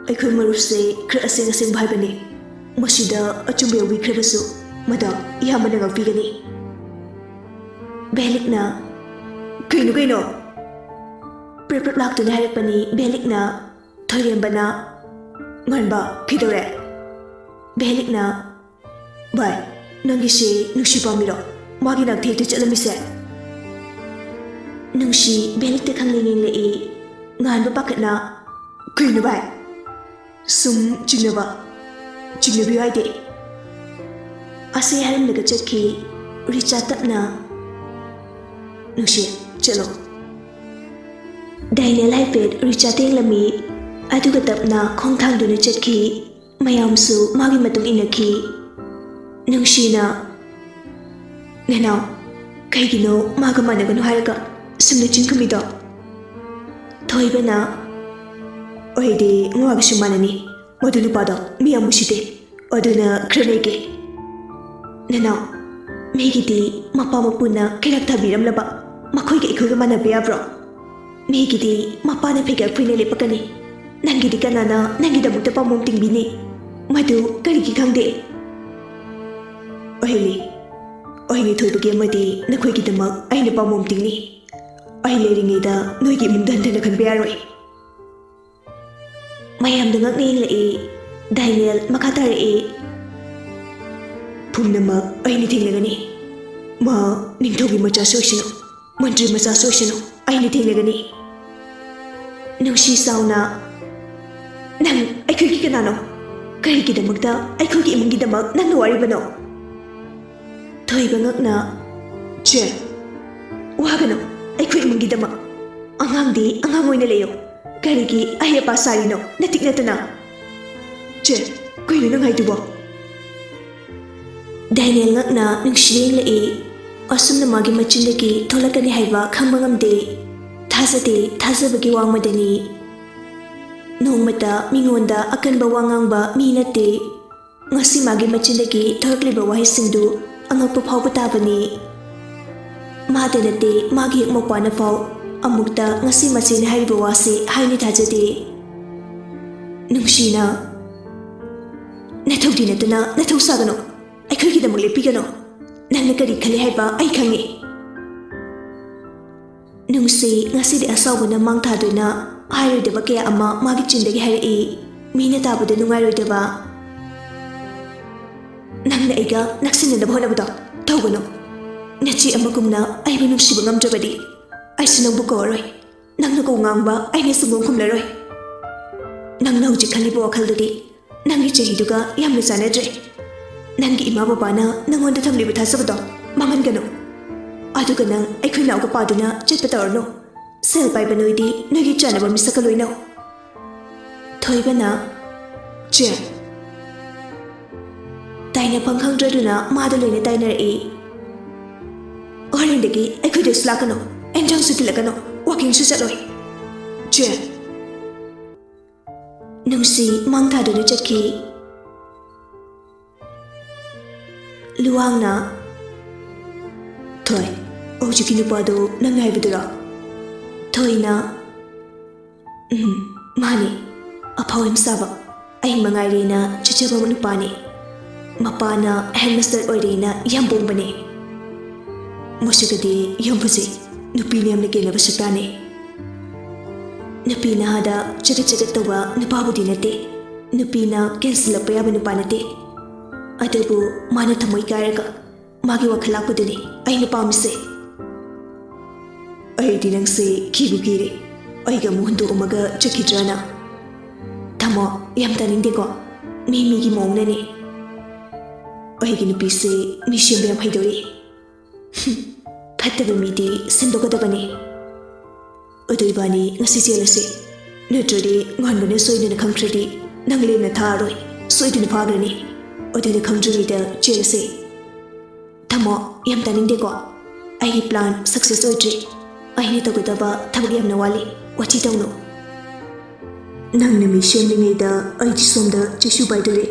ꯑꯩꯈꯣꯏ ꯃꯔꯨꯞꯁꯦ ꯈꯔ ꯑꯁꯦꯡ ꯑꯁꯦꯡꯕ ꯍꯥꯏꯕꯅꯤ꯫ ꯃꯁꯤꯗ ꯑꯆꯨꯝꯕ ꯌꯥꯎꯕꯤꯈ꯭ꯔꯕꯁꯨ ꯃꯗꯨ ꯏꯌꯥꯝꯕꯅ ꯉꯥꯛꯄꯤꯒꯅꯤ꯫" ꯚꯦꯂꯤꯛꯅ, "ꯀꯩꯅꯣ, ꯀꯩꯅꯣ?" ꯄ꯭ꯔꯞ ꯄ꯭ꯔꯞ ꯂꯥꯛꯇꯨꯅ ꯍꯥꯏꯔꯛꯄꯅꯤ ꯚꯦꯂꯤꯛꯅ꯫ ꯊꯣꯏꯔꯦꯝꯕꯅ, "ꯉꯥꯟꯕ, ꯀꯩꯗꯧꯔꯦ?" ꯚꯦꯂꯤꯛꯅ, "ꯚꯥꯏ, ꯅꯪꯒꯤꯁꯦ ꯅꯨꯡꯁꯤ ꯄꯥꯝꯃꯤꯔꯣ? ꯃꯥꯒꯤ ꯅꯥꯛꯇ ꯍꯦꯛꯇ ꯆꯠꯂꯝꯃꯤꯁꯦ?" ꯅꯨꯡꯁꯤ ꯚꯦꯂꯤꯛꯇ ꯈꯪꯅꯤꯡ ꯌꯦꯡꯂꯛꯏ꯫ ꯉꯥꯟꯕ ꯄꯥꯈꯠꯅ, "ꯀꯩꯅꯣ ꯚꯥꯏ? ꯁꯨꯝ ꯆꯤꯡꯅꯕ, ꯆꯤꯡꯅꯕꯤꯌꯨ ꯍꯥꯏꯗꯦ꯫" ꯑꯁꯤ ꯍꯥꯏꯔꯝꯂꯒ ꯆꯠꯈꯤ꯫ ꯔꯤꯆꯥ ꯇꯞꯅ, "ꯅꯨꯡꯁꯤ, ꯆꯠꯂꯣ꯫" ꯗꯥꯏꯅꯦꯜ ꯍꯥꯏꯐꯦꯠ ꯔꯤꯆꯥ ꯇꯦꯡꯂꯝꯃꯤ, ꯑꯗꯨꯒ ꯇꯞꯅ ꯈꯣꯡ ꯊꯥꯡꯗꯨꯅ ꯆꯠꯈꯤ꯫ ꯃꯌꯥꯝꯁꯨ ꯃꯥꯒꯤ ꯃꯇꯨꯡ ꯏꯟꯅꯈꯤ꯫ ꯅꯨꯡꯁꯤꯅ, "ꯅꯅꯥꯎ, ꯀꯩꯒꯤꯅꯣ ꯃꯥꯒ ꯃꯥꯟꯅꯒꯅꯨ ꯍꯥꯏꯔꯒ ꯁꯨꯝꯅ ꯆꯤꯟ ꯈꯨꯝꯃꯤꯗꯣ?" ꯊꯣꯏꯕꯅ, "ꯑꯩꯗꯤ ꯃꯥꯒꯁꯨ ꯃꯥꯟꯅꯅꯤ꯫ ꯃꯗꯨ ꯅꯨꯄꯥꯗꯣ ꯃꯤ ꯌꯥꯝ ꯎꯁꯤꯠꯇꯦ꯫ ꯑꯗꯨꯅ ꯈꯔ ꯂꯩꯒꯦ꯫" "ꯅꯅꯥꯎ, ꯃꯤꯒꯤꯗꯤ ꯃꯄꯥ ꯃꯄꯨꯅ ꯀꯩꯔꯥꯛ ꯊꯥꯕꯤꯔꯝꯂꯕ ꯃꯈꯣꯏꯒ ꯑꯩꯈꯣꯏꯒ ꯃꯥꯟꯅꯕ ꯌꯥꯕ꯭ꯔꯣ? ꯃꯤꯒꯤꯗꯤ ꯃꯄꯥꯅ ꯐꯩꯒꯥꯛ ꯐꯣꯏꯅ ꯂꯦꯞꯄꯛꯀꯅꯤ꯫ ꯅꯪꯒꯤꯗꯤ ꯀꯅꯥꯅ ꯅꯪꯒꯤꯗꯃꯛꯇ ꯄꯥꯝꯕꯣꯝ ꯇꯤꯡꯕꯤꯅꯤ? ꯃꯗꯨ ꯀꯔꯤꯒꯤ ꯈꯪꯗꯦ?" "ꯑꯣꯏꯍꯜꯂꯤ, ꯑꯣꯏꯍꯜꯂꯤ ꯊꯣꯏꯕꯒꯤ ꯑꯃꯗꯤ ꯅꯈꯣꯏꯒꯤꯗꯃꯛ ꯑꯩꯅ ꯄꯥꯝꯕꯣꯝ ꯇꯤꯡꯅꯤ꯫ ꯑꯩ ꯂꯩꯔꯤꯉꯩꯗ ꯅꯣꯏꯒꯤ ꯏꯃꯨꯡꯗ ꯍꯟꯊꯅ ꯈꯟꯕ ꯌꯥꯔꯣꯏ꯫" ꯃꯌꯥꯝꯗ ꯉꯛꯅ ꯌꯦꯡꯂꯛꯏ꯫ ꯗꯥꯏꯅꯦꯜ ꯃꯈꯥ ꯇꯥꯔꯛꯏ, "ꯄꯨꯝꯅꯃꯛ ꯑꯩꯅ ꯊꯦꯡꯅꯒꯅꯤ꯫ ꯃꯥ ꯅꯤꯡꯊꯧꯒꯤ ꯃꯆꯥꯁꯨ ꯑꯣꯏꯁꯅꯨ, ꯃꯟꯇ꯭ꯔꯤ ꯃꯆꯥꯁꯨ ꯑꯣꯏꯁꯅꯨ, ꯑꯩꯅ ꯊꯦꯡꯅꯒꯅꯤ꯫" ꯅꯨꯡꯁꯤ ꯁꯥꯎꯅ, "ꯅꯪ ꯑꯩꯈꯣꯏꯒꯤ ꯀꯅꯥꯅꯣ? ꯀꯔꯤꯒꯤꯗꯃꯛꯇ ꯑꯩꯈꯣꯏꯒꯤ ꯏꯃꯨꯡꯒꯤꯗꯃꯛ ꯅꯪꯅ ꯋꯥꯔꯤꯕꯅꯣ?" ꯊꯣꯏꯕ ꯉꯛꯅ, "ꯆꯦ, ꯋꯥꯒꯅꯨ, ꯑꯩꯈꯣꯏ ꯏꯃꯨꯡꯒꯤꯗꯃꯛ꯫ ꯑꯉꯥꯡꯗꯤ ꯑꯉꯥꯡ ꯑꯣꯏꯅ ꯂꯩꯌꯨ꯫ ꯀꯔꯤꯒꯤ ꯑꯍꯩ ꯑꯄꯥ ꯁꯥꯔꯤꯅꯣ, ꯅꯇꯤꯛ ꯅꯠꯇꯅ? ꯆꯦ, ꯀꯩꯅꯣ ꯅꯪ ꯍꯥꯏꯗꯨꯕꯣ?" ꯗꯥꯏꯅꯦꯜ ꯉꯛꯅ ꯅꯨꯡꯁꯤꯅ ꯌꯦꯡꯂꯛꯏ꯫ ꯑꯁꯨꯝꯅ ꯃꯥꯒꯤ ꯃꯆꯤꯟꯗꯒꯤ ꯊꯣꯛꯂꯛꯀꯅꯤ ꯍꯥꯏꯕ ꯈꯪꯕ ꯉꯝꯗꯦ꯫ ꯊꯥꯖꯗꯦ, ꯊꯥꯖꯕꯒꯤ ꯋꯥꯡꯃꯗꯅꯤ꯫ ꯅꯣꯡꯃꯇ ꯃꯤꯉꯣꯟꯗ ꯑꯀꯟꯕ ꯋꯥ ꯉꯥꯡꯕ ꯃꯤ ꯅꯠꯇꯦ꯫ ꯉꯁꯤ ꯃꯥꯒꯤ ꯃꯆꯤꯟꯗꯒꯤ ꯊꯣꯔꯛꯂꯤꯕ ꯋꯥꯍꯩꯁꯤꯡꯗꯨ ꯑꯉꯛꯄ ꯐꯥꯎꯕ ꯇꯥꯕꯅꯤ꯫ ꯃꯥꯗ ꯅꯠꯇꯦ, ꯃꯥꯒꯤ ꯍꯦꯛ ꯃꯧꯄꯥꯅ ꯐꯥꯎ ꯑꯃꯨꯛꯇ ꯉꯁꯤ ꯃꯆꯦꯅ ꯍꯥꯏꯔꯤꯕ ꯋꯥꯁꯤ ꯍꯥꯏꯅ ꯊꯥꯖꯗꯦ꯫ ꯅꯨꯡꯁꯤꯅ, "ꯅꯊꯧꯗꯤ ꯅꯠꯇꯅ ꯅꯊꯧ ꯁꯥꯒꯅꯨ, ꯑꯩꯈꯣꯏꯒꯤꯗꯃꯛ ꯂꯦꯞꯄꯤꯒꯅꯨ꯫ ꯅꯪꯅ ꯀꯔꯤ ꯈꯜꯂꯤ ꯍꯥꯏꯕ ꯑꯩ ꯈꯪꯉꯤ꯫" ꯅꯨꯡꯁꯤ ꯉꯁꯤꯗꯤ ꯑꯁꯥꯎꯕꯅ ꯃꯥꯡ ꯊꯥꯗꯨꯅ ꯍꯥꯏꯔꯣꯏꯗꯕ ꯀꯌꯥ ꯑꯃ ꯃꯥꯒꯤ ꯆꯤꯟꯗꯒꯤ ꯍꯥꯏꯔꯛꯏ꯫ ꯃꯤꯅ ꯇꯥꯕꯗ ꯅꯨꯡꯉꯥꯏꯔꯣꯏꯗꯕ꯫ "ꯅꯪꯅ ꯑꯩꯒ ꯅꯛꯁꯤꯟꯅꯅꯕ ꯍꯣꯠꯅꯕꯗꯣ ꯇꯧꯒꯅꯨ꯫ ꯅꯆꯦ ꯑꯃꯒꯨꯝꯅ ꯑꯩꯕꯨ ꯅꯨꯡꯁꯤꯕ ꯉꯝꯗ꯭ꯔꯕꯗꯤ ꯑꯩꯁꯨ ꯅꯪꯕꯨ ꯀꯧꯔꯔꯣꯏ꯫ ꯅꯪꯅ ꯀꯧ ꯉꯥꯡꯕ ꯑꯩꯅ ꯁꯨꯡꯈꯨꯝ ꯈꯨꯝꯂꯔꯣꯏ꯫ ꯅꯪꯅ ꯍꯧꯖꯤꯛ ꯈꯜꯂꯤꯕ ꯋꯥꯈꯜꯗꯨꯗꯤ ꯅꯪꯒꯤ ꯆꯍꯤꯗꯨꯒ ꯌꯥꯝꯅ ꯆꯥꯟꯅꯗ꯭ꯔꯦ꯫ ꯅꯪꯒꯤ ꯏꯃꯥ ꯕꯕꯥꯅ ꯅꯪꯉꯣꯟꯗ ꯊꯝꯂꯤꯕ ꯊꯥꯖꯕꯗꯣ ꯃꯥꯡꯍꯟꯒꯅꯨ꯫ ꯑꯗꯨꯒ ꯅꯪ ꯑꯩꯈꯣꯏ ꯅꯥꯎꯒ ꯄꯥꯗꯨꯅ ꯆꯠꯄ ꯇꯧꯔꯅꯨ꯫ ꯁꯦꯜ ꯄꯥꯏꯕ ꯅꯣꯏꯗꯤ ꯅꯣꯏꯒꯤ ꯆꯥꯅꯕ ꯃꯤꯁꯛꯀ ꯂꯣꯏꯅꯧ꯫" ꯊꯣꯏꯕꯅ, "ꯆꯦ꯫" ꯇꯥꯏꯅꯐꯝ ꯈꯪꯗ꯭ꯔꯗꯨꯅ ꯃꯥꯗ ꯂꯣꯏꯅ ꯇꯥꯏꯅꯔꯛꯏ꯫ "ꯍꯣꯔꯦꯟꯗꯒꯤ ꯑꯩꯈꯣꯏꯗꯁꯨ ꯂꯥꯛꯀꯅꯨ, ꯑꯦꯟꯖꯥꯡꯁꯨ ꯊꯤꯜꯂꯛꯀꯅꯨ, ꯋꯥꯀꯤꯡꯁꯨ ꯆꯠꯂꯣꯏ꯫ ꯆꯦ꯫" ꯅꯨꯡꯁꯤ ꯃꯥꯡ ꯊꯥꯗꯨꯅ ꯆꯠꯈꯤ꯫ ꯂꯨꯋꯥꯡꯅ, "ꯊꯣꯏ, ꯍꯧꯖꯤꯛꯀꯤ ꯅꯨꯄꯥꯗꯣ ꯅꯪꯅ ꯍꯥꯏꯕꯗꯨꯔꯣ?" ꯊꯣꯏꯅ, "ꯎꯝ, ꯃꯥꯅꯦ꯫ ꯑꯐꯥꯎ ꯌꯥꯝ ꯁꯥꯕ, ꯑꯩ ꯃꯉꯥꯏꯔꯦꯅ ꯆꯠꯆꯕ ꯅꯨꯄꯥꯅꯦ꯫ ꯃꯄꯥꯅ ꯍꯦꯗꯃꯥꯁꯇꯔ ꯑꯣꯏꯔꯦꯅ ꯌꯥꯝ ꯄꯣꯡꯕꯅꯦ꯫ ꯃꯁꯛꯀꯗꯤ ꯌꯥꯝ ꯐꯖꯩ, ꯅꯨꯄꯤꯅ ꯌꯥꯝꯅ ꯀꯦꯟꯅꯕ ꯁꯛꯇꯥꯅꯦ꯫ ꯅꯨꯄꯤ ꯅꯍꯥꯗ ꯆꯒꯠ ꯆꯒꯠ ꯇꯧꯕ ꯅꯨꯄꯥꯕꯨꯗꯤ ꯅꯠꯇꯦ꯫ ꯅꯨꯄꯤꯅ ꯀꯦꯟꯁꯤꯜꯂꯛꯄ ꯌꯥꯕ ꯅꯨꯄꯥ ꯅꯠꯇꯦ꯫ ꯑꯗꯨꯕꯨ ꯃꯥꯅ ꯊꯃꯣꯏ ꯀꯥꯏꯔꯒ ꯃꯥꯒꯤ ꯋꯥꯈꯜ ꯂꯥꯛꯄꯗꯨꯅꯤ ꯑꯩꯅ ꯄꯥꯝꯃꯤꯁꯦ꯫" "ꯑꯩꯗꯤ ꯅꯪꯁꯦ ꯀꯤꯕꯨ ꯀꯤꯔꯦ꯫ ꯑꯩꯒ ꯑꯃꯨꯛ ꯍꯨꯟꯗꯣꯛꯑꯝꯃꯒ ꯆꯠꯈꯤꯗ꯭ꯔꯥꯅ?" "ꯊꯝꯃꯣ, ꯌꯥꯝ ꯇꯥꯅꯤꯡꯗꯦꯀꯣ꯫ ꯃꯤ ꯃꯤꯒꯤ ꯃꯑꯣꯡꯅꯅꯦ꯫" ꯑꯩꯒꯤ ꯅꯨꯄꯤꯁꯦ ꯃꯤ ꯁꯦꯝꯕ ꯌꯥꯝ ꯍꯩꯗꯧꯔꯤ꯫ ꯐꯠꯇꯕ ꯃꯤꯗꯤ ꯁꯦꯝꯗꯣꯛꯀꯗꯕꯅꯤ꯫ ꯑꯗꯨ ꯏꯕꯥꯅꯤ ꯉꯁꯤ ꯆꯦꯜꯂꯁꯤ, ꯅꯠꯇ꯭ꯔꯗꯤ ꯉꯥꯟꯕꯅ ꯁꯣꯏꯗꯅ ꯈꯪꯈ꯭ꯔꯗꯤ ꯅꯪ ꯂꯦꯝꯅ ꯊꯥꯔꯔꯣꯏ, ꯁꯣꯏꯗꯅ ꯐꯥꯈ꯭ꯔꯅꯤ꯫ ꯑꯗꯨꯅ ꯈꯪꯗ꯭ꯔꯤꯉꯩꯗ ꯆꯦꯜꯂꯁꯤ꯫ ꯊꯝꯃꯣ, ꯌꯥꯝ ꯇꯥꯅꯤꯡꯗꯦꯀꯣ꯫ ꯑꯩꯒꯤ plan success ꯑꯣꯏꯗ꯭ꯔꯤ꯫ ꯑꯩꯅ ꯇꯧꯒꯗꯕ ꯊꯕꯛ ꯌꯥꯝꯅ ꯋꯥꯠꯂꯤ꯫ ꯋꯥꯊꯤ ꯇꯧꯅꯨ꯫ ꯅꯪꯅ ꯃꯤ ꯁꯦꯝꯂꯤꯉꯩꯗ ꯑꯩꯗꯤ ꯁꯣꯝꯗ ꯆꯩꯁꯨ ꯄꯥꯏꯗꯣꯔꯦ꯫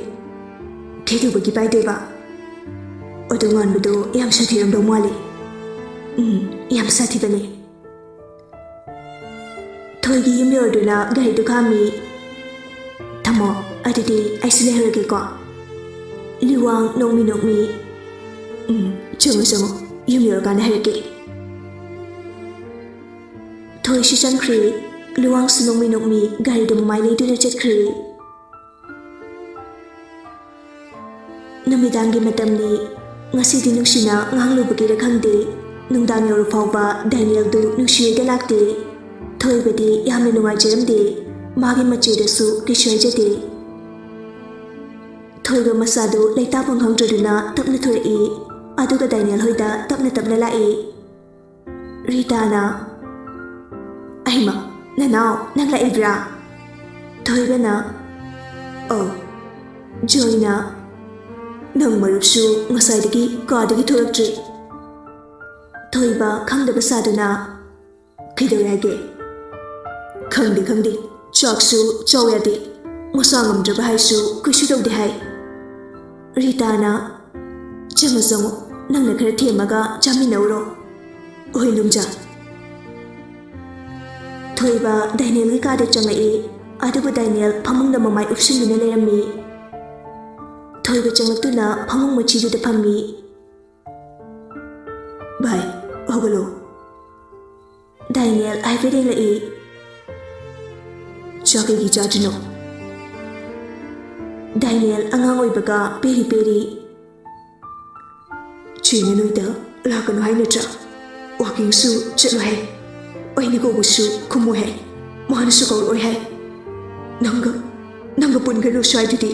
ꯀꯩꯗꯧꯕꯒꯤ ꯄꯥꯏꯗꯣꯏꯕ? ꯑꯗꯨ ꯉꯥꯟꯕꯗꯣ ꯌꯥꯝ ꯁꯥꯊꯤꯔꯝꯗꯧ ꯃꯥꯜꯂꯤ꯫ ꯎꯝ, ꯌꯥꯝ ꯁꯥꯊꯤꯕꯅꯦ꯫ ꯊꯣꯏꯒꯤ ꯌꯨꯝ ꯌꯧꯔꯗꯨꯅ ꯒꯥꯔꯤꯗꯨ ꯈꯥꯝꯃꯤ꯫ ꯊꯝꯃꯣ, ꯑꯗꯨꯗꯤ ꯑꯩꯁꯨ ꯂꯩꯍꯧꯔꯒꯦꯀꯣ꯫ ꯂꯨꯋꯥꯡ ꯅꯣꯛꯃꯤ ꯅꯣꯛꯃꯤ, "ꯎꯝ, ꯆꯪꯉꯣ, ꯆꯪꯉꯣ, ꯌꯨꯝ ꯌꯧꯔꯀꯥꯟꯗ ꯍꯥꯏꯔꯛꯀꯦ"꯫ ꯊꯣꯏꯁꯨ ꯆꯪꯈ꯭ꯔꯦ꯫ ꯂꯨꯋꯥꯡꯁꯨ ꯅꯣꯛꯃꯤ ꯅꯣꯛꯃꯤ ꯒꯥꯔꯤꯗꯨ ꯃꯃꯥꯏ ꯂꯩꯗꯨꯅ ꯆꯠꯈ꯭ꯔꯦ꯫ ꯅꯨꯃꯤꯗꯥꯡꯒꯤ ꯃꯇꯝꯅꯤ꯫ ꯉꯁꯤꯗꯤ ꯅꯨꯡꯁꯤꯅ ꯉꯥꯡꯂꯨꯕꯒꯤꯔ ꯈꯪꯗꯦ, ꯅꯨꯡꯗꯥꯡ ꯌꯧꯔ ꯐꯥꯎꯕ ꯗꯥꯏꯅꯦꯜꯗꯨ ꯅꯨꯡꯁꯤꯔꯒ ꯂꯥꯛꯇꯦ꯫ ꯊꯣꯏꯕꯗꯤ ꯌꯥꯝꯅ ꯅꯨꯡꯉꯥꯏꯖꯔꯝꯗꯦ꯫ ꯃꯥꯒꯤ ꯃꯆꯦꯗꯁꯨ ꯀꯩꯁꯨ ꯍꯥꯏꯖꯗꯦ꯫ ꯊꯣꯏꯕ ꯃꯁꯥꯗꯨ ꯂꯩꯇꯥꯐꯝ ꯈꯪꯗ꯭ꯔꯗꯨꯅ ꯇꯞꯅ ꯊꯣꯔꯛꯏ, ꯑꯗꯨꯒ ꯗꯥꯏꯅꯦꯜ ꯍꯣꯏꯗ ꯇꯞꯅ ꯇꯞꯅ ꯂꯥꯛꯏ꯫ ꯔꯤꯇꯥꯅ, "ꯑꯩꯃ, ꯅꯅꯥꯎ, ꯅꯪ ꯂꯥꯛꯏꯕ꯭ꯔꯥ?" ꯊꯣꯏꯕꯅ, "ꯑꯧ꯫" ꯖꯣꯏꯅ, "ꯅꯪ ꯃꯔꯨꯞꯁꯨ ꯉꯁꯥꯏꯗꯒꯤ ꯀꯥꯗꯒꯤ ꯊꯣꯛꯂꯛꯇ꯭ꯔꯤ꯫" ꯊꯣꯏꯕ ꯈꯪꯗꯕ ꯁꯥꯗꯨꯅ, "ꯀꯩꯗꯧꯔꯦ ꯍꯥꯏꯒꯦ?" "ꯈꯪꯗꯦ, ꯈꯪꯗꯦ꯫ ꯆꯥꯛꯁꯨ ꯆꯥꯎ ꯌꯥꯗꯦ꯫ ꯃꯁꯥ ꯉꯝꯗ꯭ꯔꯕ ꯍꯥꯏꯁꯨ ꯀꯩꯁꯨ ꯇꯧꯗꯦ ꯍꯥꯏ꯫" ꯔꯤꯇꯥꯅ, "ꯆꯪꯉꯣ, ꯆꯪꯉꯣ꯫ ꯅꯪꯅ ꯈꯔ ꯊꯦꯝꯃꯒ ꯆꯥꯃꯤꯟꯅꯧꯔꯣ꯫" "ꯍꯣꯏ, ꯅꯨꯡꯖꯥ꯫" ꯊꯣꯏꯕ ꯗꯥꯏꯅꯦꯜꯒꯤ ꯀꯥꯗ ꯆꯪꯂꯛꯏ꯫ ꯑꯗꯨꯕꯨ ꯗꯥꯏꯅꯦꯜ ꯐꯃꯨꯡꯗ ꯃꯃꯥꯏ ꯎꯞꯁꯤꯟꯗꯨꯅ ꯂꯩꯔꯝꯃꯤ꯫ ꯊꯣꯏꯕ ꯆꯪꯂꯛꯇꯨꯅ ꯐꯃꯨꯡ ꯃꯆꯤꯗꯨꯗ ꯐꯝꯃꯤ꯫ "ꯚꯥꯏ, ꯍꯧꯒꯠꯂꯣ꯫" ꯗꯥꯏꯅꯦꯜ ꯍꯥꯏꯐꯦꯠ ꯌꯦꯡꯂꯛꯏ꯫ "ꯆꯥꯛ ꯀꯩꯒꯤ ꯆꯥꯗ꯭ꯔꯤꯅꯣ?" ꯗꯥꯏꯅꯦꯜ ꯑꯉꯥꯡ ꯑꯣꯏꯕꯒ ꯄꯦꯔꯤ ꯄꯦꯔꯤ꯫ "ꯆꯦꯅ ꯅꯣꯏꯗ ꯂꯥꯛꯀꯅꯨ ꯍꯥꯏ ꯅꯠꯇ꯭ꯔꯥ? ꯋꯥꯀꯤꯡꯁꯨ ꯆꯠꯂꯣ ꯍꯥꯏ꯫ ꯑꯩꯅ ꯀꯧꯕꯁꯨ ꯈꯨꯝꯃꯣꯏ ꯍꯥꯏ꯫ ꯃꯥꯅꯁꯨ ꯀꯧꯔꯛꯑꯣꯏ ꯍꯥꯏ꯫ ꯅꯪꯒ, ꯅꯪꯒ ꯄꯨꯟꯒꯅꯨ ꯁ꯭ꯋꯥꯏꯗꯗꯤ꯫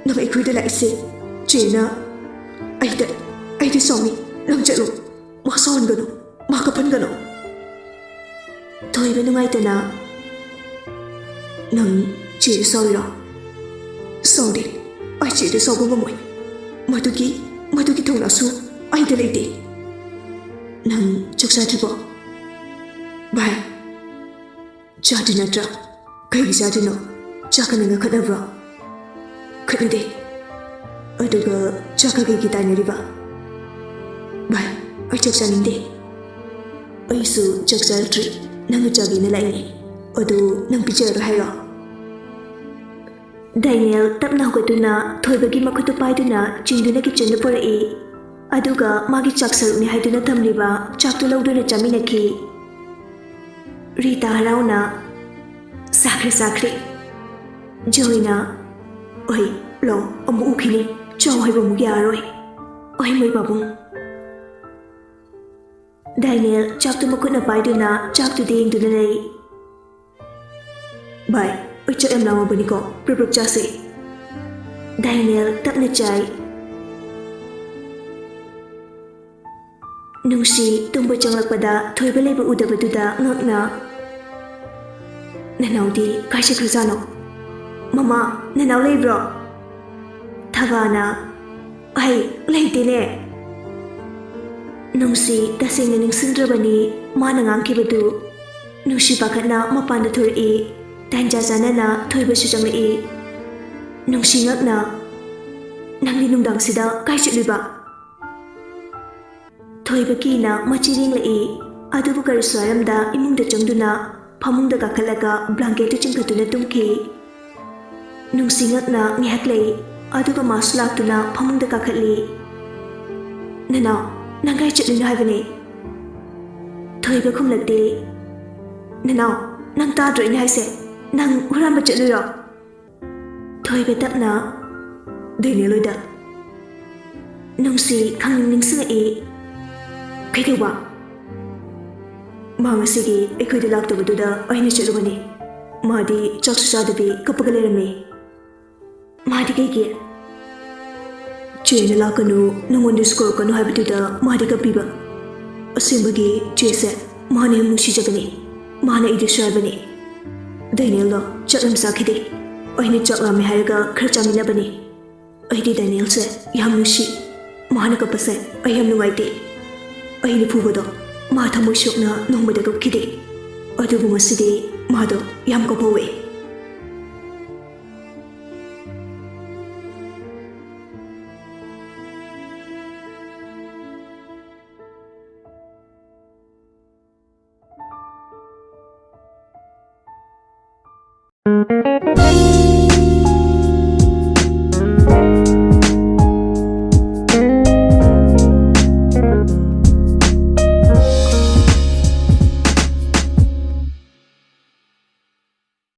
ꯅꯪ ꯑꯩꯈꯣꯏꯗ ꯂꯥꯛꯏꯁꯦ ꯆꯦꯅ ꯑꯩꯗ ꯑꯩꯗ ꯁꯥꯎꯅꯤ꯫ ꯅꯪ ꯆꯠꯂꯣ꯫ ꯃꯥ ꯁꯥꯎꯍꯟꯒꯅꯨ꯫ ꯃꯥ ꯀꯞꯍꯟꯒꯅꯨ꯫ ꯊꯣꯏꯕ ꯅꯨꯡꯉꯥꯏꯇꯅ, "ꯅꯪ ꯆꯦꯗ ꯁꯥꯎꯔꯤꯔꯣ?" "ꯁꯥꯎꯗꯦ꯫ ꯑꯩ ꯆꯦꯗ ꯁꯥꯎꯕ ꯉꯝꯃꯣꯏ꯫ ꯃꯗꯨꯒꯤ ꯃꯗꯨꯒꯤ ꯊꯧꯅꯥꯁꯨ ꯑꯩꯗ ꯂꯩꯇꯦ꯫ ꯅꯪ ꯆꯥꯛ ꯆꯥꯗ꯭ꯔꯤꯕꯣ?" "ꯚꯥꯏ, ꯆꯥꯗ꯭ꯔꯤ ꯅꯠꯇ꯭ꯔꯥ? ꯀꯩꯒꯤ ꯆꯥꯗ꯭ꯔꯤꯅꯣ? ꯆꯥꯛꯀ ꯅꯪꯒ ꯈꯠꯅꯕ꯭ꯔꯣ?" "ꯈꯠꯅꯗꯦ꯫ ꯑꯗꯨꯒ ꯆꯥꯛꯀ ꯀꯩꯒꯤ ꯇꯥꯏꯅꯔꯤꯕ?" "ꯚꯥꯏ, ꯑꯩ ꯆꯥꯛ ꯆꯥꯅꯤꯡꯗꯦ꯫" "ꯑꯩꯁꯨ ꯆꯥꯛ ꯆꯥꯔꯛꯇ꯭ꯔꯤ꯫ ꯅꯪꯅ ꯆꯥꯒꯦꯅ ꯂꯥꯛꯏꯅꯦ꯫ ꯑꯗꯨ ꯅꯪ ꯄꯤꯖꯔꯔꯣꯏ ꯍꯥꯏꯔꯣ?" ꯗꯥꯏꯅꯦꯜ ꯇꯞꯅ ꯍꯧꯒꯠꯇꯨꯅ ꯊꯣꯏꯕꯒꯤ ꯃꯈꯨꯠꯇꯨ ꯄꯥꯏꯗꯨꯅ ꯆꯤꯡꯗꯨꯅ ꯀꯤꯠꯆꯟꯗ ꯄꯨꯔꯛꯏ꯫ ꯑꯗꯨꯒ ꯃꯥꯒꯤ ꯆꯥꯛ ꯁꯔꯨꯛꯅꯤ ꯍꯥꯏꯗꯨꯅ ꯊꯝꯂꯤꯕ ꯆꯥꯛꯇꯨ ꯂꯧꯗꯨꯅ ꯆꯥꯃꯤꯟꯅꯈꯤ꯫ ꯔꯤꯇꯥ ꯍꯔꯥꯎꯅ, "ꯆꯥꯈ꯭ꯔꯦ, ꯆꯥꯈ꯭ꯔꯦ꯫" ꯖꯣꯏꯅ, "ꯑꯣꯏ, ꯂꯧ, ꯑꯃꯨꯛ ꯎꯈꯤꯅꯤ꯫ ꯆꯥꯎ ꯍꯥꯏꯕ ꯑꯃꯨꯛ ꯌꯥꯔꯔꯣꯏ꯫ ꯑꯣꯏ, ꯃꯣꯏ ꯄꯥꯕꯨꯡ꯫" ꯗꯥꯏꯅꯦꯜ ꯆꯥꯛꯇꯨ ꯃꯈꯨꯠꯅ ꯄꯥꯏꯗꯨꯅ ꯆꯥꯛꯇꯨꯗ ꯌꯦꯡꯗꯨꯅ ꯂꯩ꯫ "ꯚꯥꯏ, ꯑꯩ ꯆꯥꯛ ꯌꯥꯝ ꯂꯥꯝꯃꯕꯅꯤꯀꯣ, ꯄ꯭ꯔꯞ ꯄ꯭ꯔꯞ ꯆꯥꯁꯦ꯫" ꯗꯥꯏꯅꯦꯜ ꯇꯞꯅ ꯆꯥꯏ꯫ ꯅꯨꯡꯁꯤ ꯇꯨꯝꯕ ꯆꯪꯂꯛꯄꯗ ꯊꯣꯏꯕ ꯂꯩꯕ ꯎꯗꯕꯗꯨꯗ ꯉꯛꯅ, "ꯅꯅꯥꯎꯗꯤ ꯀꯥꯏ ꯆꯠꯈ꯭ꯔꯖꯥꯠꯅꯣ? ꯃꯃꯥ, ꯅꯅꯥꯎ ꯂꯩꯕ꯭ꯔꯣ?" ꯊꯕꯥꯅ, "ꯑꯩ ꯂꯩꯇꯦꯅꯦ꯫" ꯅꯨꯡꯁꯤ ꯇꯁꯦꯡꯅ ꯅꯤꯡꯁꯤꯡꯗ꯭ꯔꯕꯅꯤ ꯃꯥꯅ ꯉꯥꯡꯈꯤꯕꯗꯨ꯫ ꯅꯨꯡꯁꯤ ꯄꯥꯈꯠꯅ ꯃꯄꯥꯟꯗ ꯊꯣꯔꯛꯏ꯫ ꯇꯥꯟꯖꯥ ꯆꯥꯅꯅ ꯊꯣꯏꯕꯁꯨ ꯆꯪꯂꯛꯏ꯫ ꯅꯨꯡꯁꯤ ꯉꯛꯅ, "ꯅꯪꯗꯤ ꯅꯨꯡꯗꯥꯡꯁꯤꯗ ꯀꯥꯏ ꯆꯠꯂꯨꯏꯕ?" ꯊꯣꯏꯕ ꯀꯤꯅ ꯃꯆꯤ ꯂꯦꯡꯂꯛꯏ꯫ ꯑꯗꯨꯕꯨ ꯀꯔꯤꯁꯨ ꯍꯥꯏꯔꯝꯗ ꯏꯃꯨꯡꯗ ꯆꯪꯗꯨꯅ ꯐꯃꯨꯡꯗ ꯀꯥꯈꯠꯂꯒ ꯕ꯭ꯂꯥꯡꯀꯦꯠꯇꯨ ꯆꯤꯡꯈꯠꯇꯨꯅ ꯇꯨꯝꯈꯤ꯫ ꯅꯨꯡꯁꯤ ꯉꯛꯅ ꯉꯥꯏꯍꯥꯛ ꯂꯩ, ꯑꯗꯨꯒ ꯃꯥꯁꯨ ꯂꯥꯛꯇꯨꯅ ꯐꯃꯨꯡꯗ ꯀꯥꯈꯠꯂꯤ꯫ "ꯅꯅꯥꯎ, ꯅꯪ ꯀꯥꯏ ꯆꯠꯂꯨꯏꯅꯣ ꯍꯥꯏꯕꯅꯦ?" ꯊꯣꯏꯕ ꯈꯨꯝꯂꯛꯇꯦ꯫ "ꯅꯅꯥꯎ, ꯅꯪ ꯇꯥꯗ꯭ꯔꯣ ꯑꯩꯅ ꯍꯥꯏꯁꯦ? ꯅꯪ ꯍꯨꯔꯥꯟꯕ ꯆꯠꯂꯨꯏꯔꯣ?" ꯊꯣꯏꯕ ꯇꯞꯅ, "ꯗꯦꯅꯤꯌꯦꯜ ꯍꯣꯏꯗ꯫" ꯅꯨꯡꯁꯤ ꯈꯪꯅꯤꯡ ꯅꯤꯡꯁꯤꯡꯂꯛꯏ꯫ "ꯀꯩꯗꯧꯕ?" "ꯃꯥ ꯉꯁꯤꯒꯤ ꯑꯩꯈꯣꯏꯗ ꯂꯥꯛꯇꯕꯗꯨꯗ ꯑꯩꯅ ꯆꯠꯂꯨꯕꯅꯤ꯫ ꯃꯥꯗꯤ ꯆꯥꯛꯁꯨ ꯆꯥꯗꯕꯤ ꯀꯞꯄꯒ ꯂꯩꯔꯝꯃꯤ꯫" "ꯃꯥꯗꯤ ꯀꯩꯒꯤ?" ꯆꯦꯅ ꯂꯥꯛꯀꯅꯨ, ꯅꯉꯣꯟꯗꯁꯨ ꯀꯧꯔꯛꯀꯅꯨ ꯍꯥꯏꯕꯗꯨꯗ ꯃꯥꯗꯤ ꯀꯞꯄꯤꯕ꯫ ꯑꯁꯦꯡꯕꯒꯤ ꯆꯦꯁꯦ ꯃꯥꯅ ꯌꯥꯝ ꯅꯨꯡꯁꯤꯖꯕꯅꯤ꯫ ꯃꯥꯅ ꯑꯩꯗꯁꯨ ꯍꯥꯏꯕꯅꯤ, "ꯗꯦꯅꯤꯌꯦꯜꯗꯣ ꯆꯥꯛ ꯌꯥꯝ ꯆꯥꯈꯤꯗꯦ꯫ ꯑꯩꯅ ꯆꯥꯛ ꯂꯥꯝꯃꯦ ꯍꯥꯏꯔꯒ ꯈꯔ ꯆꯥꯃꯤꯟꯅꯕꯅꯤ꯫ ꯑꯩꯗꯤ ꯗꯦꯅꯤꯌꯦꯜꯁꯦ ꯌꯥꯝ ꯅꯨꯡꯁꯤ꯫ ꯃꯥꯅ ꯀꯞꯄꯁꯦ ꯑꯩ ꯌꯥꯝ ꯅꯨꯡꯉꯥꯏꯇꯦ꯫ ꯑꯩꯅ ꯐꯨꯕꯗꯣ ꯃꯥ ꯊꯃꯣꯏ ꯁꯣꯛꯅ ꯅꯣꯡꯃꯗ ꯀꯞꯈꯤꯗꯦ꯫ ꯑꯗꯨꯕꯨ ꯉꯁꯤꯗꯤ ꯃꯥꯗꯣ ꯌꯥꯝ ꯀꯞꯍꯧꯋꯦ"꯫